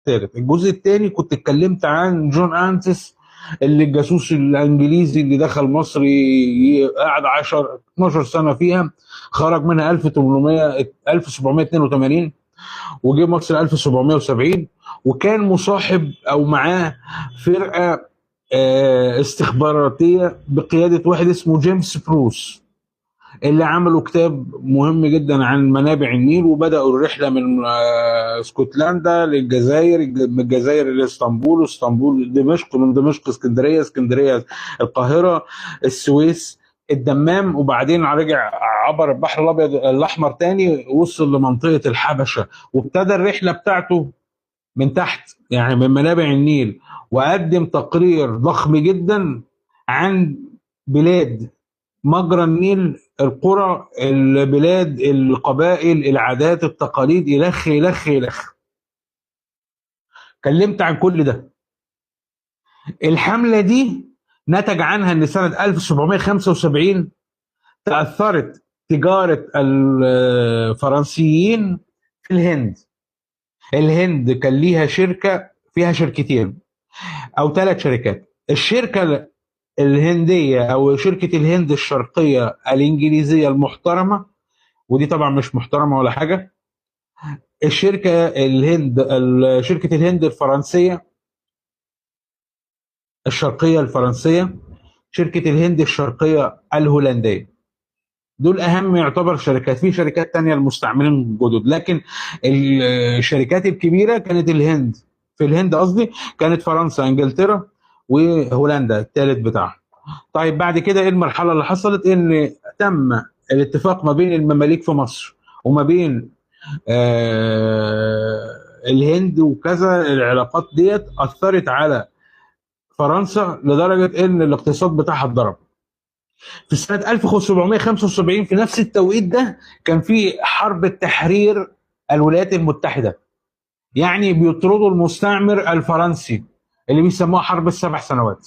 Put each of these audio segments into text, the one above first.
الثالث. الجزء الثاني كنت اتكلمت عن جون أنتس، اللي الجاسوس الانجليزي اللي دخل مصر، قعد 10 12 سنة فيها، خرج منها 1782 وجه مصر 1770، وكان مصاحب او معاه فرقه استخباراتية بقيادة واحد اسمه جيمس بروس، اللي عملوا كتاب مهم جدا عن منابع النيل، وبداوا الرحلة من اسكتلندا للجزائر، من الجزائر لاسطنبول، واسطنبول دمشق، من دمشق اسكندرية، اسكندرية القاهرة، السويس، الدمام، وبعدين رجع عبر البحر الابيض الاحمر تاني، وصل لمنطقه الحبشة، وابتدى الرحلة بتاعته من تحت، يعني من منابع النيل، وقدم تقرير ضخم جدا عن بلاد مجرى النيل، القرى، البلاد، القبائل، العادات، التقاليد، الخ الخ الخ. كلمت عن كل ده. الحملة دي نتج عنها ان سنة 1775 تأثرت تجارة الفرنسيين في الهند. الهند كان ليها شركة، فيها شركتين او 3 شركات. الشركة الهندية او شركة الهند الشرقية الانجليزية المحترمة، ودي طبعا مش محترمة ولا حاجة. الشركة الهند، شركة الهند الفرنسية الشرقية الفرنسية، شركة الهند الشرقية الهولندية. دول أهم يعتبر شركات. في شركات تانية المستعمرين جدد، لكن الشركات الكبيرة كانت الهند، في الهند قصدي كانت فرنسا، انجلترا، وهولندا الثالث بتاعهم. طيب بعد كده ايه المرحلة اللي حصلت؟ ان تم الاتفاق ما بين المماليك في مصر وما بين الهند وكذا. العلاقات ديت أثرت على فرنسا لدرجة ان الاقتصاد بتاعها اتضرب. في سنة 1775 في نفس التوقيت ده كان في حرب التحرير الولايات المتحدة، يعني بيطردوا المستعمر الفرنسي اللي بيسموها حرب السبع سنوات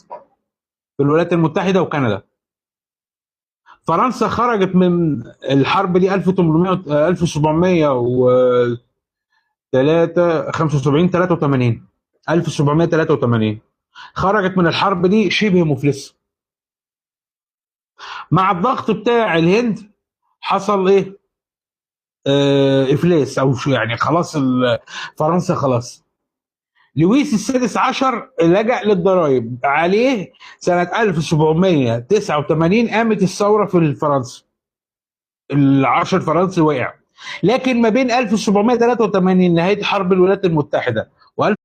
في الولايات المتحدة وكندا. فرنسا خرجت من الحرب دي 1703 75 83، 1783 خرجت من الحرب دي شبه مفلسة. مع الضغط بتاع الهند حصل ايه؟ افلاس او شو، يعني خلاص فرنسا خلاص. لويس السادس عشر لجأ للضرائب عليه سنة 1789، قامت الثورة في فرنسا، العرش الفرنسي وقع. لكن ما بين 1783 نهاية حرب الولايات المتحدة و